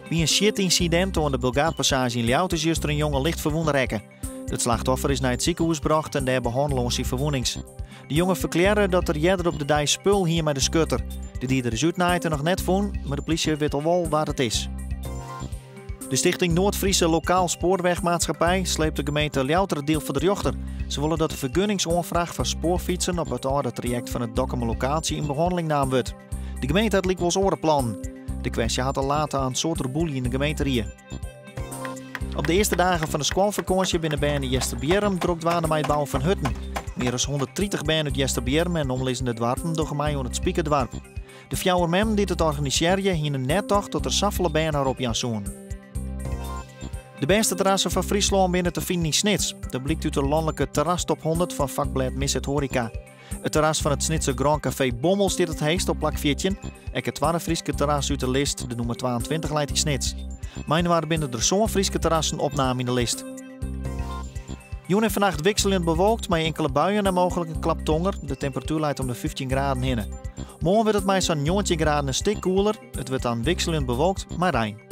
By in sjitynsidint oan de Bilgaardpassaazje yn Ljouwert is juster in jonge licht ferwûne rekke. It slachtoffer is nei it sikehûs brocht en dêr behannele oan syn ferwûnings. De jonge ferklearre dat er earder op de dei spul hie mei de skutter. De dieder is útnaaid en noch net fûn, mar de plysje wit al wol wa't it is. De stichting Noord-Friese Lokaal Spoorwegmaatschappij sleept de gemeente Ljouwerteradiel foar de rjochter. Se wolle dat de fergunningsoanfraach foar spoarfytsen op it âlde trajekt fan it Dokkumer Lokaaltsje yn behanneling naam wurdt. De gemeente hat lykwols oare plannen. De kwestje hat al laat ta in soad reboelje yn de gemeenterie. Op de earste dagen fan de skoalfakânsje binne bern yn Easterbierrum drok dwaande mei it bouwen fan hutten. Mear as 130 bern út Easterbierrum en omlizzende doarpen dogge mei oan it Spikerdoarp. De fjouwer memmen dy't it organisearje hiene net tocht dat der safolle bern har opjaan soenen. De bêste terrassen fan Fryslân binne te finen yn Snits. Dat blykt út de lanlike Terrastop 100 fan fakblêd Misset Horeca. It terras fan it Snitser Grand Café Bommel stiet it heechst op plak 14. Ek it twadde Fryske terras út de list, de nûmer 22, leit yn Snits. Mei-inoar binne der sân Fryske terrassen opnaam yn de list. Jûn en fannacht wikseljend bewolkt mei inkele buien en mooglik in klap tonger. De temperatuer leit om de 15 graden hinne. Moarn wurdt it mei sa'n 19 graden in stik koeler. It wurdt dan wikseljend bewolkt mei rein.